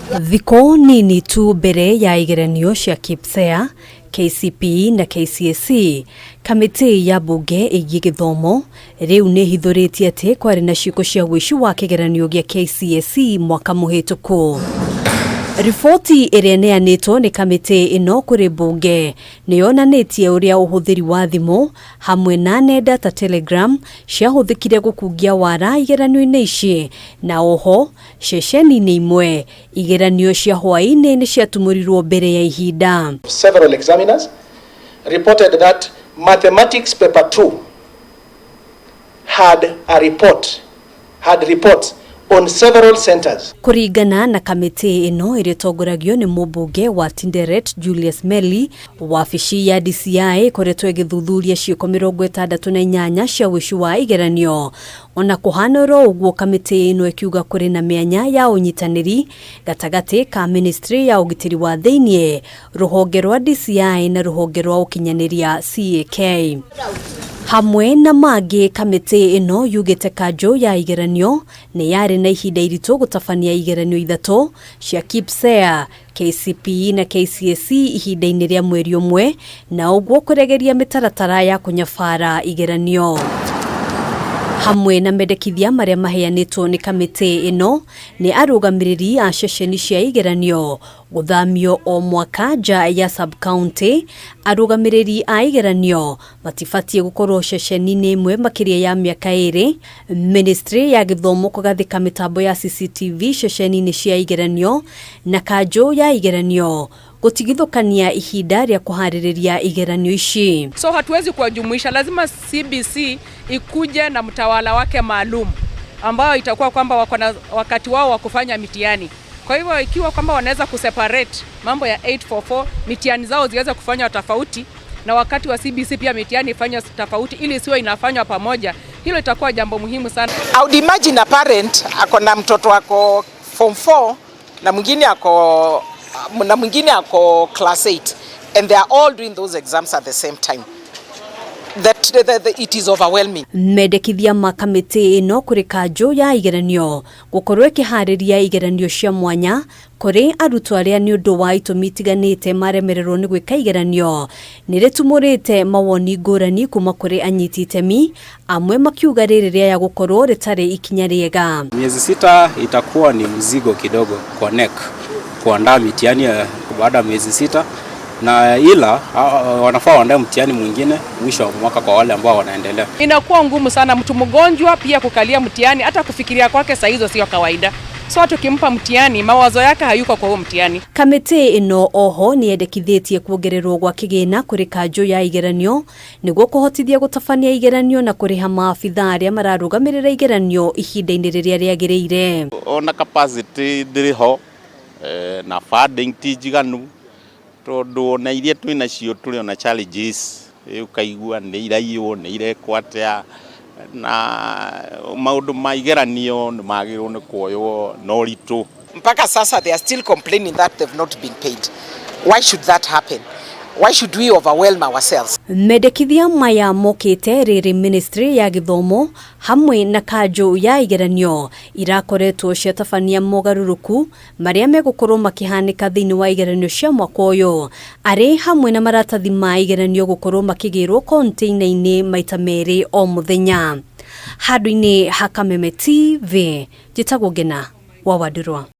Thikũ nini tu mbere ya igeranio cia KPSEA, KCPE na KCSE, kamĩtĩ ya mbunge ĩgiĩ gĩthomo rĩu nĩ ĩhithũrĩtie atĩ kwarĩ na ciĩko cia ũici wa kĩgeranio gĩa KCSE mwaka mũhĩtũku. Riboti ĩrĩa ĩneanĩtwo nĩ kamĩtĩ ĩno kũrĩ mbunge nĩ yonanĩtie ũrĩa ũhũthĩri wa thimũ hamwe na nenda ta Telegram ciahũthĩkire gũkungia wara igeranio-inĩ ici, na oho ceceni-inĩ imwe igeranio cia hwaĩ-inĩ nĩ ciatumũrirwo mbere ya ihinda. Several examiners reported that mathematics paper 2 had reports on several centers. Kũringana na kamĩtĩ ĩno ĩrĩa ĩtongoragio nĩ mũmbunge wa Tinderet Julius Meli, wabici ya DCI ĩkoretwo ĩgĩthuthuria ciĩko 68 cia ũici wa igeranio. Ona kũhana oro ũguo, kamĩtĩ ĩno ĩkiuga kũrĩ na mĩanya ya ũnyitanĩri gatagatĩ ka ministry ya ũgitĩri wa thĩiniĩ, rũhonge rwa DCI na rũhonge rwa ũkinyanĩria CAK. Hamwe na mangĩ, kamĩtĩ ĩno yugĩte kanjũ ya igeranio nĩ yarĩ na ihinda iritũ gũtabania igeranio ithatũ cia KPSEA, KCPE na KCSE ihinda-inĩ rĩa mweri ũmwe, na ũguo kũregeria mĩtaratara ya kũnyabara igeranio. Hamwe na mendekithia marĩa maheanĩtwo nĩ kamĩtĩ ĩno nĩ arũgamĩrĩri a ceceni cia igeranio gũthamio o mwaka nja ya sub-county, arũgamĩrĩri a igeranio matibatiĩ gũkorwo ceceni-inĩ ĩmwe makĩria ya mĩaka 2, ministry ya gĩthomo kũgathĩka mĩtambo ya CCTV ceceni-inĩ cia igeranio, na kanjũ ya igeranio gũtigithũkania ihinda rĩa kũharĩrĩria igeranio ici. So hatuwezi kuwajumuisha, lazima CBC ikuje na mtawala wake maalum ambayo itakuwa kwamba wako na wakati wao wa kufanya mitihani. Kwa hivyo ikiwa kwamba wanaweza kuseparate mambo ya 844, mitihani zao ziweze kufanywa tofauti, na wakati wa CBC pia mitihani ifanywe tofauti ili isiwe inafanywa pamoja, hilo itakuwa jambo muhimu sana. I would imagine a parent ako na mtoto ako form 4 na mwingine ako class 8 and they are all doing those exams at the same time. That it is overwhelming. Mendekithia ma kamĩtĩ ĩno kũrĩ kanjũ ya igeranio gũkorwo ĩkĩharĩria igeranio cia mwanya kũrĩ arutwo arĩa nĩ ũndũ wa itũmi itiganĩte maremererwo nĩ gwĩka igeranio nĩ rĩtumũrĩte mawoni ngũrani kuma kũrĩ anyiti itemi, amwe makiuga rĩrĩ rĩaya gũkorwo rĩtarĩ ikinya rĩega. Miezi 6 itakuwa ni mzigo kidogo kwa KNEC kuandaa mitihani baada ya miezi 6, na ila wanafaa waandae mtihani mwingine mwisho wa mwaka kwa wale ambao wanaendelea. Inakuwa ngumu sana mtu mgonjwa pia kukalia mtihani, hata kufikiria kwake saa hizo sio kawaida. So tukimpa mtihani, mawazo yake hayuko kwa huo mtihani. Kamĩtĩ ĩno oho nĩ yendekithĩtie kuongererwo gwa kĩgĩna kũrĩ kanjũ ya igeranio nĩguo kũhotithia gũtabania igeranio na kũrĩha maabitha arĩa mararũgamĩrĩra igeranio ihinda-inĩ rĩrĩa rĩagĩrĩire. Ona capacity ndĩrĩ ho na funding ti njiganu, tondũ ona iria twĩ nacio tũrĩ ona challenges, ũkaigua nĩ iraiywo, nĩ irekwo atĩa, na maũndũ ma igeranio nĩ magĩrĩirwo nĩ kuoywo na ũritũ. Mpaka sasa they are still complaining that they've not been paid. Why should that happen? Why should we overwhelm ourselves? Mendekithia maya mokĩte rĩrĩ ministry ya gĩthomo hamwe na kanjũ ya igeranio irakoretwo ciatabania mogarũrũku marĩa megũkorwo makĩhanĩka thĩinĩ wa igeranio cia mwaka ũyũ, arĩ hamwe na maratathi ma igeranio gũkorwo makĩgĩrwo container-inĩ maita merĩ o mũthenya. Handũ-inĩ ha Kameme TV, njĩtagwo Ngena wa Wandũrwa.